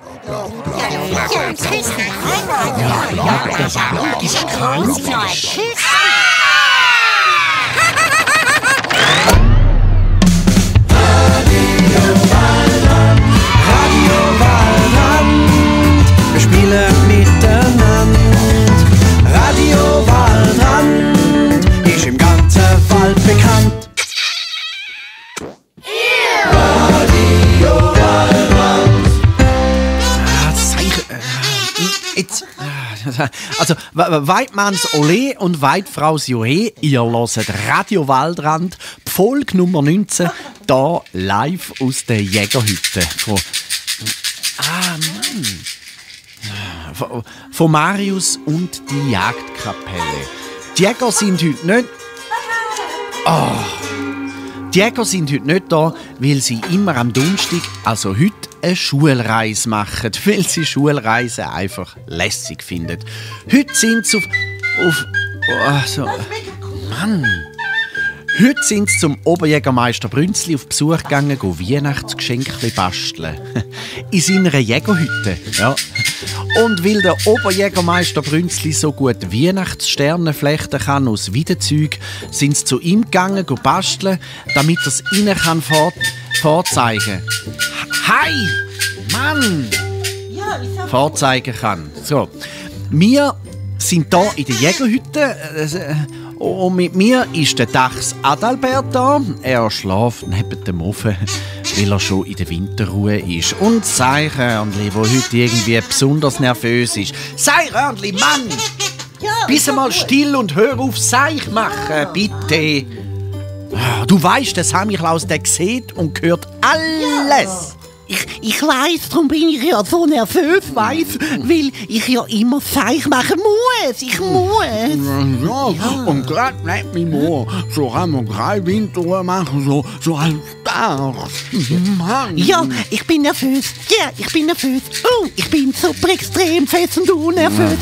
Wir spielen miteinander. Radio Waldrand ist im ganzen Wald bekannt. Radio Waldrand. Also, Weidmanns Ole und Weidfraus Johe, ihr hört Radio Waldrand, Folge Nummer 19, hier live aus der Jägerhütte. Von Marius und die Jagdkapelle. Die Jäger sind heute nicht... Die Jäger sind heute nicht da, weil sie immer am Donnerstag, also heute, eine Schulreise machen, weil sie Schulreisen einfach lässig finden. Heute sind sie Heute sind sie zum Oberjägermeister Brünzli auf Besuch gegangen, Weihnachtsgeschenkli basteln. In seiner Jägerhütte, ja. Und weil der Oberjägermeister Brünzli so gut Weihnachtssterne flechten kann aus Weidenzeug, sind sie zu ihm gegangen, basteln, damit er es ihnen vorzeigen kann. Hi! Mann! Vorzeigen kann. So. Wir sind hier in der Jägerhütte. Und mit mir ist der Dachs Adalbert da. Er schläft neben dem Ofen, weil er schon in der Winterruhe ist. Und Seichhörnli, der heute irgendwie besonders nervös ist. Seichhörnli, Mann! Bist mal still und hör auf Seich machen, bitte. Du weißt, der Samichlaus, der sieht und hört alles. Ich weiss, darum bin ich ja so nervös, weil ich ja immer Seich machen muss. Ich muss. Ja, und gerade nicht mit mir. So kann man 3 Winterruhe machen, so als Tag. Mann. Ja, ich bin nervös. Ja, ich bin nervös. Ich bin super extrem fest und unnervös.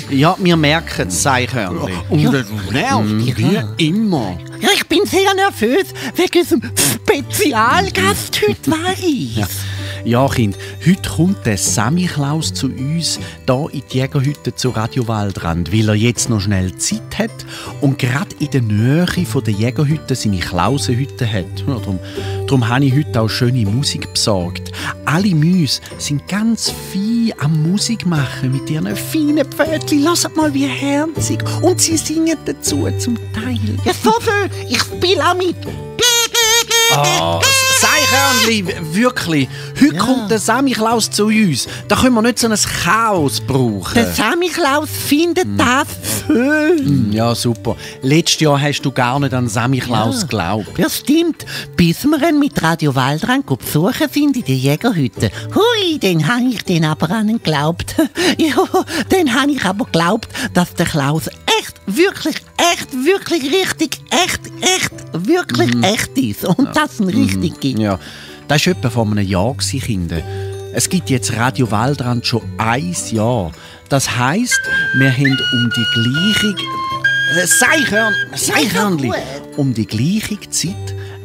Ja, wir merken es, Seichhörnli. Und das nervt wie immer. Ja, ich bin sehr nervös wegen unserem Spezialgast heute, weiss. Ja, Kind, heute kommt der Samichlaus zu uns hier in die Jägerhütte zu Radio Waldrand, weil er jetzt noch schnell Zeit hat und gerade in der Nähe von der Jägerhütte seine Klausenhütte hat. Ja, darum habe ich heute auch schöne Musik besorgt. Alle Mäuse sind ganz fein am Musik machen mit ihren feinen Pfötchen. Lasst mal, wie herzig. Und sie singen dazu zum Teil. Ja, so schön. Ich spiele auch mit. Seichhörnli, wirklich. Heute kommt der Samichlaus zu uns. Da können wir nicht so ein Chaos brauchen. Der Samichlaus findet das schön. Ja, super. Letztes Jahr hast du gar nicht an Samichlaus geglaubt. Ja, stimmt. Bis wir ihn mit Radio Waldrand besuchen sind in der Jägerhütte. Hui, dann habe ich den aber an ihn geglaubt. Ja, dann habe ich aber geglaubt, dass der Klaus wirklich richtig echt ist. Und das ihn richtig gibt. Ja, das war etwa vor einem Jahr, Kinder. Es gibt jetzt Radio Waldrand schon 1 Jahr. Das heisst, wir haben um die gleiche... Seichhörnli! Um die gleiche Zeit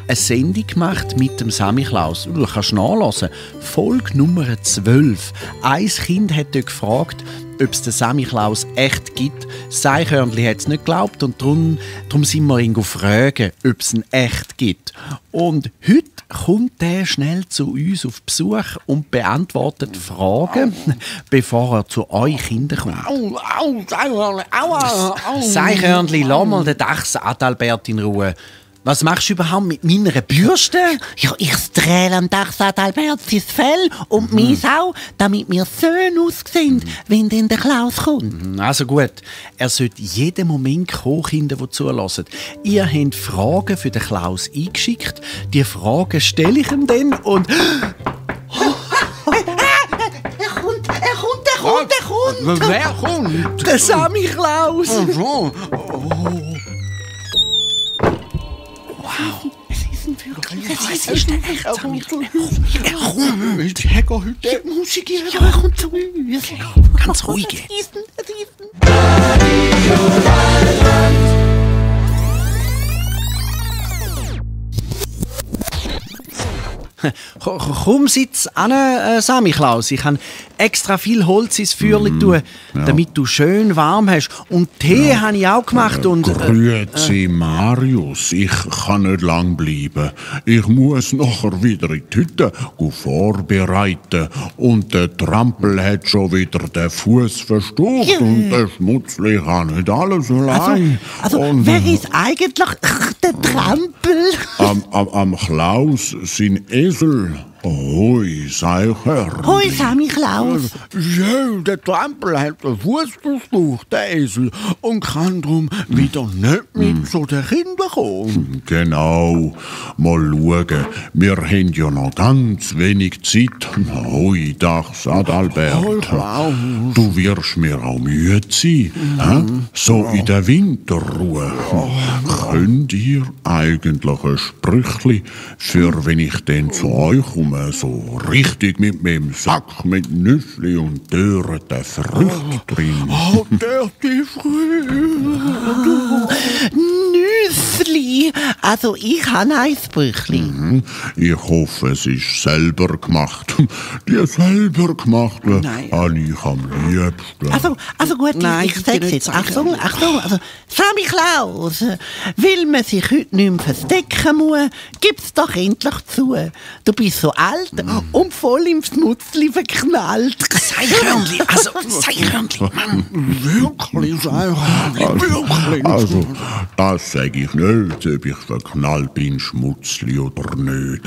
eine Sendung gemacht mit dem Samichlaus. Du kannst nachhören. Folge Nummer 12. Ein Kind hat dort gefragt, ob es den Samichlaus echt gibt. Seichhörnli hat es nicht geglaubt und darum sind wir ihn fragen, ob es ihn echt gibt. Und heute kommt der schnell zu uns auf Besuch und beantwortet Fragen, bevor er zu euch Kindern kommt. Seichhörnli, lass mal den Dachs Adalbert in Ruhe. Was machst du überhaupt mit meiner Bürste? Ja, ich strehle am Dachs Adalbert sein Fell und meins auch, damit wir schön aussehen, wenn dann der Klaus kommt. Also gut, er sollte jeden Moment kommen, Kinder, die zulassen. Ihr habt Fragen für den Klaus eingeschickt. Die Fragen stelle ich ihm dann und... Er kommt! Wer kommt? Der Samichlaus! So. Es ist echt. Er kommt. Die Jägerhütte. Musik, ja, er kommt zu uns. Ganz ruhig. Komm, sitz an, Samichlaus. Ich habe extra viel Holz ins Feuerli tun, damit du schön warm hast. Und Tee habe ich auch gemacht. Grüezi, Marius. Ich kann nicht lang bleiben. Ich muss nachher wieder in die Hütte vorbereiten. Und der Trampel hat schon wieder den Fuß verstaucht. Und der Schmutzli kann nicht alles allein. Also wer ist eigentlich der Trampel? Am Klaus, sein Esel. Hoi, Seicher. Hoi, Samichlaus. Ja, der Trampel hat den Fuß verstaucht, der Esel, und kann darum wieder nicht mit zu den Kindern kommen. Genau. Mal schauen. Wir haben ja noch ganz wenig Zeit. Hoi, Dachs, Adalbert. Hoi, Klaus. Du wirst mir auch müde sein. So in der Winterruhe. Könnt ihr eigentlich ein Sprüchli für wenn ich denn zu euch komme? So richtig mit meinem Sack mit Nüssli und dörrten Früchten drin. Oh, dörrte Früchte. Nüssli. Also ich habe ein Sprüchli. Ich hoffe, es ist selber gemacht. Die selber gemachte habe ich am liebsten. Also gut, ich sag's jetzt. Achtung. Also, Samichlaus, weil man sich heute nicht mehr verstecken muss, gib's doch endlich zu. Du bist so alt und voll im Schmutzli verknallt. Sei Hörnli, Mann. Wirklich, wirklich. Also, das sage ich nicht, ob ich verknallt bin, Schmutzli oder nicht.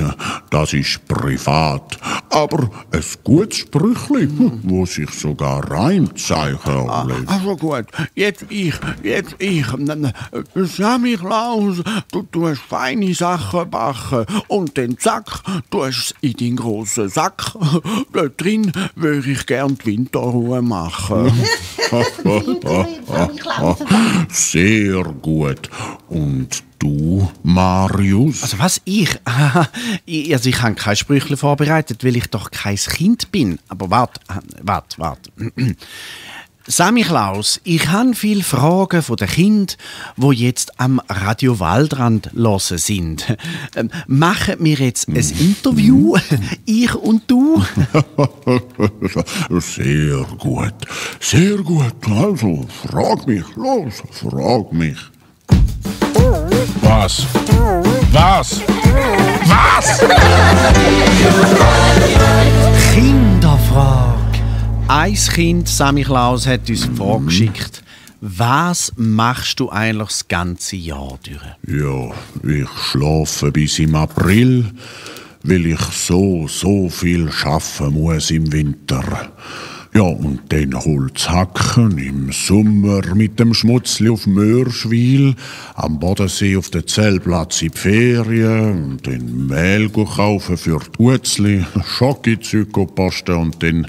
Das ist privat. Aber ein gutes Sprüchli, wo sich sogar reimt, sei Hörnli. Also gut, jetzt ich. Samichlaus, du tust feine Sachen backen und den Zack tust in deinen grossen Sack. Dort drin würde ich gern die Winterruhe machen. Sehr gut. Und du, Marius? Also was, ich? Also ich habe kein Sprüchli vorbereitet, weil ich doch kein Kind bin. Aber warte. Samichlaus, ich habe viele Fragen von den Kindern, die jetzt am Radio Waldrand hören sind. Machen wir jetzt ein Interview, ich und du? Sehr gut. Sehr gut. Also, frag mich. Was? Kinderfrage. Ein Kind, Samichlaus, hat uns vorgeschickt. Was machst du eigentlich das ganze Jahr durch? Ja, ich schlafe bis im April, weil ich so viel arbeiten muss im Winter. Ja, und dann Holz hacken im Sommer mit dem Schmutzli auf Mörschwil, am Bodensee auf den Zeltplatz in die Ferien, und dann Mehl kaufen für die Utzli, Schokizeug posten und dann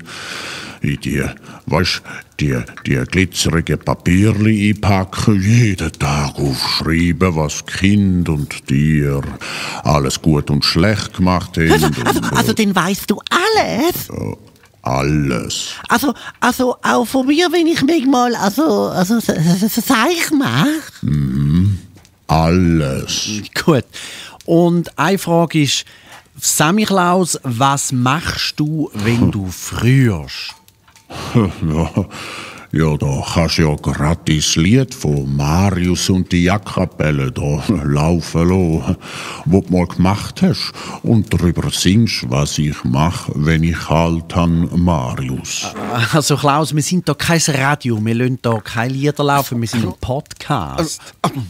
in die glitzerigen Papierli einpacken, jeden Tag aufschreiben, was Kind und Tier alles gut und schlecht gemacht haben. Also dann weißt du alles? Ja, alles. Also auch von mir, wenn ich manchmal Seich mache? Alles. Gut. Und eine Frage ist, Samichlaus, was machst du, wenn du frierst? Ja, da kannst du ja gratis Lied von Marius und die Jackkapelle da laufen lassen, wo du mal gemacht hast und darüber singst, was ich mache, wenn ich halt an Marius. Also Klaus, wir sind da kein Radio, wir lassen da keine Lieder laufen, wir sind ein Podcast.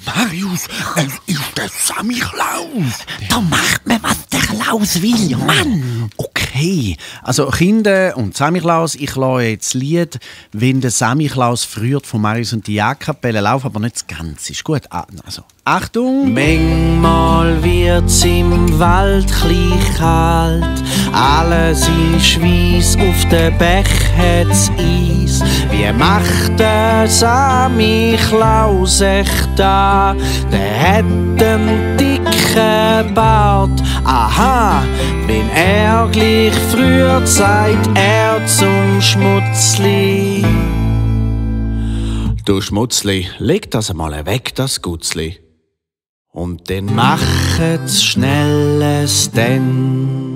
Marius, es ist der Samichlaus. Da macht man, was der Klaus will, Mann. Okay, also Kinder und Samichlaus, ich lasse jetzt das Lied, wenn der Samichlaus friert von Marius und die Jagdkapelle laufen, aber nicht das Ganze. Ist gut. Also, Achtung! Manchmal wird's im Wald klein kalt, alles ist weiss, auf den Bech hat's Eis. Wie macht der Samichlaus echt da? Der hat einen dicken Bart. Aha, wenn er gleich friert, sagt er zum Schmutzli: Du Schmutzli, leg das einmal weg, das Gutzli. Und dann machet's schnelles denn.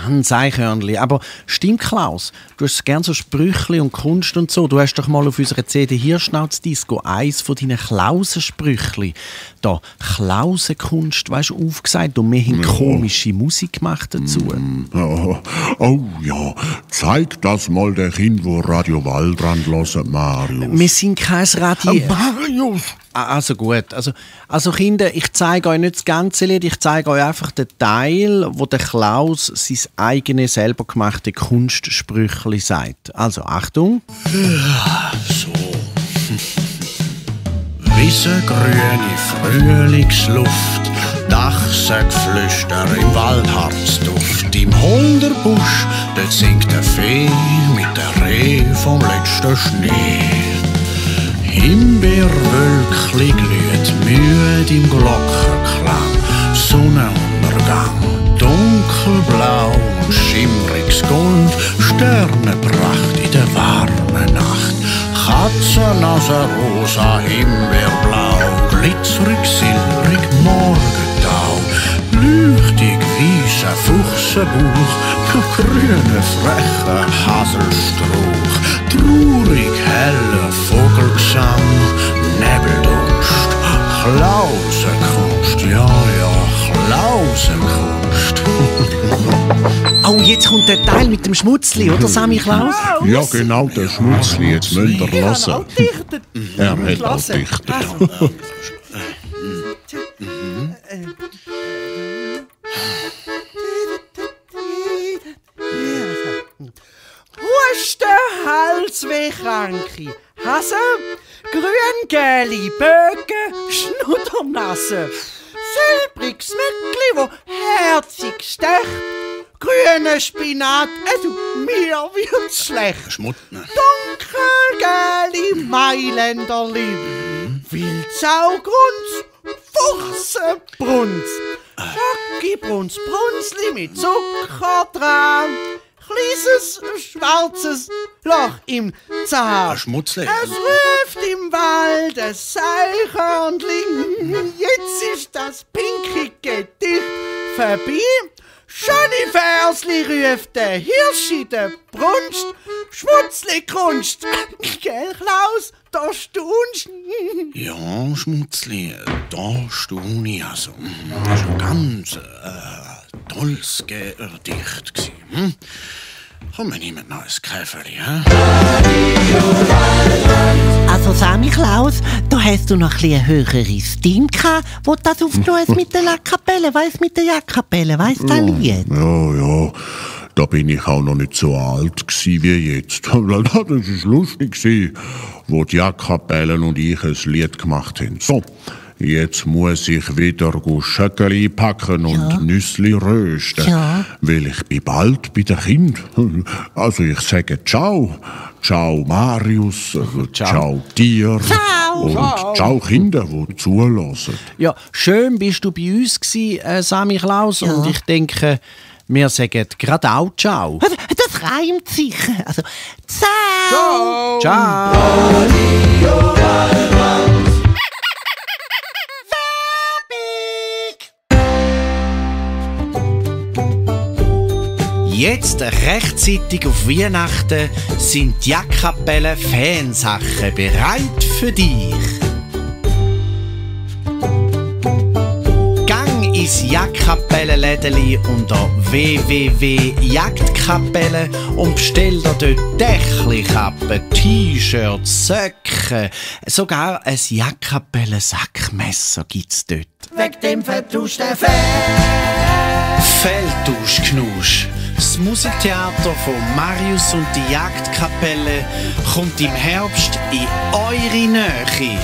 Hans Eichhörnli. Aber stimmt, Klaus, du hast gerne so Sprüchli und Kunst und so. Du hast doch mal auf unserer CD Hirschnauz-Disco eins von deinen Klausen-Sprüchli. Da Klausenkunst, weißt du, aufgesagt und wir haben komische Musik gemacht dazu. Oh ja, zeig das mal den Kind, wo Radio Waldrand hören, Marius. Wir sind kein Radio... Marius! Also gut, also Kinder, ich zeige euch nicht das ganze Lied, ich zeige euch einfach den Teil, wo der Klaus sein eigenes, selber gemachte Kunstsprüchli sagt. Also Achtung. So. Wiesengrüne Frühlingsluft, Dachsengeflüster im Waldharzduft, im Holderbusch, dort singt der Fee mit der Reh vom letzten Schnee. Himbeerwölkli glüht müde im Glockenklang, Sonnenuntergang, dunkelblau und schimmriges Gold, Sternenpracht in der warmen Nacht, Katzennase rosa, Himbeerblau, glitzerig, silbrig, Morgentau, leuchtig weißer Fuchsenbuch, grüne, frecher Haselstrauch, traurig, heller Vogelgesang, Nebeldunst, Klausenkunst, ja, Klausenkunst. Oh, jetzt kommt der Teil mit dem Schmutzli, oder Sammy Klaus? Ja, genau, der Schmutzli, jetzt müsst ihr hören. Er hat auch dichtet. Hustenhals wie Kranke, Hase, grün-gelbe Bögen, Schnuddernase, silbriges Mückli, wo herzig stecht, grüner Spinat, mir wird's schlecht. Dunkelgelbe Mailänderli, Wildsaugrunz, Fuchsenbrunz, Schockibrunz, Brunzli mit Zucker dran, kleines schwarzes Loch im Zahn. Schmutzli. Es ruft im Wald ein Eichhörnli. Jetzt ist das pinke Gedicht vorbei. Schöne Versli ruft der Hirsch in der Brunst. Schmutzli Kunst. Gell, Klaus, da staunst. Ja, Schmutzli, da staune ich also. Das war ein ganz tolles Gedicht gewesen. Komm, wir nehmen noch ein Käferli, hä? Also Sammy Klaus, da hast du noch ein bisschen höhere Stimme gehabt, wo das aufgenommen hast mit der Jackkapelle, weißt mit der Jackkapelle, weißt du Lied? Ja, da bin ich auch noch nicht so alt gsi wie jetzt. Das war lustig gsi, wo die Jackkapellen und ich ein Lied gemacht haben. So, jetzt muss ich wieder Schöckeli packen und Nüssli rösten, weil ich bin bald bei den Kindern. Also ich sage Ciao. Ciao Marius, ciao dir und ciao Kinder, die zulassen. Ja, schön bist du bei uns gewesen, Sammy Klaus, und ich denke, wir sagen gerade auch Ciao. Das reimt sich. Also, ciao. Ciao. Jetzt rechtzeitig auf Weihnachten sind die Jackkapellen Fansachen bereit für dich. Gang ins Jackkapellenlädeli unter www.jagdkapelle und bestell dir dort Dächelkappen, T-Shirts, Söcke, sogar ein Jackkapellen-Sackmesser gibt's dort. Weg dem vertuschten Feldtauschknusch. Das Musiktheater von Marius und die Jagdkapelle kommt im Herbst in eure Nähe.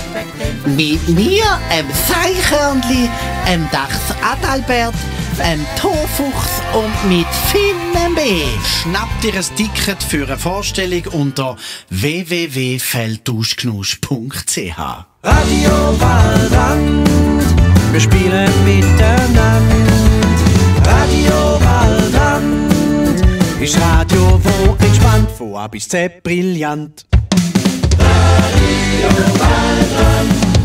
Mit mir, Seichhörnli, Dachs Adalbert, Torfuchs und mit vielen mehr. Schnappt ihr ein Ticket für eine Vorstellung unter www.feldtauschknusch.ch. Radio Waldrand, wir spielen miteinander. Radio Waldrand ist Radio, wo entspannt, von A bis Z brillant. Radio Waldrand.